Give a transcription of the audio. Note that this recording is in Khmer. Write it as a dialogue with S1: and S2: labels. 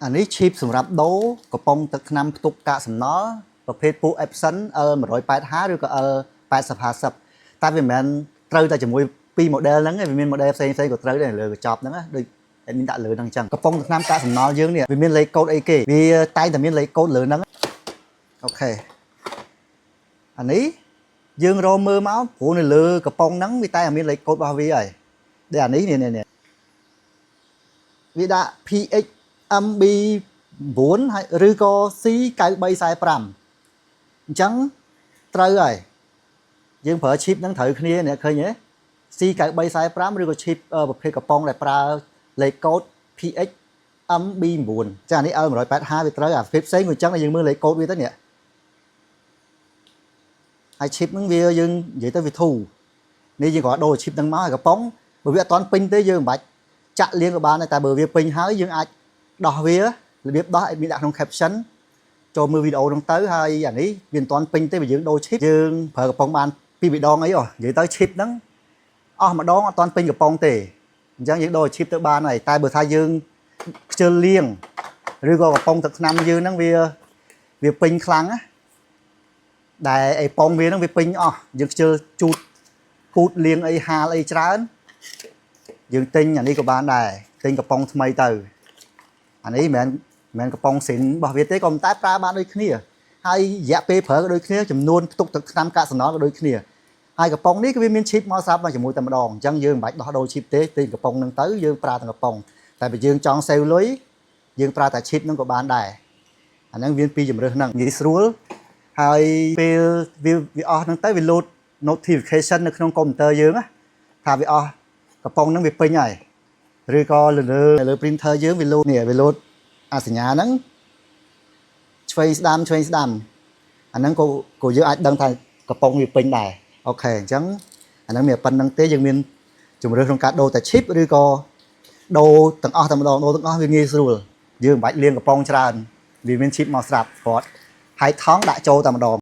S1: អានេះ chip សម្រាប់ដូរកំប៉ុងទឹកថ្នាំផ្ទុកកាកសំណល់ប្រភេទពួក Epson L185 ឬក៏ L8050 តែវាមិនមែនត្រូវតែជាមួយពីរ model ហ្នឹងទេវាមាន model ផ្សេងៗក៏ត្រូវដែរលើកញ្ចប់ហ្នឹងណាដូច admin ដាក់លើហ្នឹងអញ្ចឹងកំប៉ុងទឹកថ្នាំកាកសំណល់យើងនេះវាមានលេខកូដអីគេវាតែងតែមានលេខកូដលើហ្នឹង OK អានេះយើងរកមើលមកព្រោះនៅលើកំប៉ុងហ្នឹងវាតែមានលេខកូដរបស់វាហើយដែលអានេះនេះនេះវាដាក់ PX MB 9ហើយឬក៏ C 9345អញ្ចឹងត្រូវហើយយើងប្រើ chip ហ្នឹងត្រូវគ្នាអ្នកឃើញទេ C 9345ឬក៏ chip ប្រភេទកំប៉ុងដែលប្រើលេខកូដ PX MB 9ចាអានេះ L185 វាត្រូវអាប្រភេទផ្សេងក៏អញ្ចឹងដែរយើងមើលលេខកូដវាទៅនេះហើយ chip ហ្នឹងវាយើងនិយាយទៅវាធូរនេះយើងគ្រាន់ដូរ chip ហ្នឹងមកហើយកំប៉ុងបើវាអត់ទាន់ពេញទេយើងមិនបាច់ចាក់លាងក៏បានដែរតែបើវាពេញហើយយើងអាចដោះវារបៀបដោះឲ្យមានដាក់ក្នុង caption ចូលមើលវីដេអូហ្នឹងទៅហើយអានេះវាមិនទាន់ពេញទេបើយើងដូរ chip យើងប្រើកំប៉ុងបានពីរបីដងអីហ៎និយាយទៅ chip ហ្នឹងអស់ម្ដងអត់ទាន់ពេញកំប៉ុងទេអញ្ចឹងយើងដូរ chip ទៅបានហើយតែបើថាយើងខ្ជិលលាងឬក៏កំប៉ុងទឹកថ្នាំយើងហ្នឹងវាវាពេញខ្លាំងណាដែលអីប៉ុងវាហ្នឹងវាពេញអស់យើងខ្ជិលជូតគូតលាងអីហាលអីច្រើនយើងទិញអានេះក៏បានដែរទិញកំប៉ុងថ្មីទៅអានេះមិនមែនមិនមែនកំប៉ុងស៊ីនរបស់វាទេក៏ប៉ុន្តែប្រើបានដូចគ្នាហើយរយៈពេលប្រើក៏ដូចគ្នាចំនួនផ្ទុកទឹកថ្នាំកាកសំណល់ក៏ដូចគ្នាហើយកំប៉ុងនេះគឺវាមាន chip មកស្រាប់មកជាមួយតែម្ដងអញ្ចឹងយើងមិនបាច់ដោះដូរ chip ទេទិញកំប៉ុងហ្នឹងទៅយើងប្រើទាំងកំប៉ុងតែបើយើងចង់ save លុយយើងប្រើតែ chip ហ្នឹងក៏បានដែរអាហ្នឹងវាពីរជំរើសហ្នឹងងាយស្រួលហើយពេលវាវាអស់ហ្នឹងទៅវា load notification នៅក្នុងកុំព្យូទ័រយើងណាថាវាអស់កំប៉ុងហ្នឹងវាពេញហើយឬក៏លើលើលើ printer យើងវា load នេះវា load អាសញ្ញាហ្នឹងឆ្វេងស្ដាំឆ្វេងស្ដាំអាហ្នឹងក៏ក៏យើងអាចដឹងថាកំប៉ុងវាពេញដែរ OK អញ្ចឹងអាហ្នឹងមានប៉ុណ្្នឹងទេយើងមានជំរើសក្នុងការដូរតែ chip ឬក៏ដូរទាំងអស់តែម្ដងដូរទាំងអស់វាងាយស្រួលយើងមិនបាច់លាងកំប៉ុងច្រើនវាមាន chip មកស្រាប់គាត់ហើយថង់ដាក់ចូលតែម្ដង។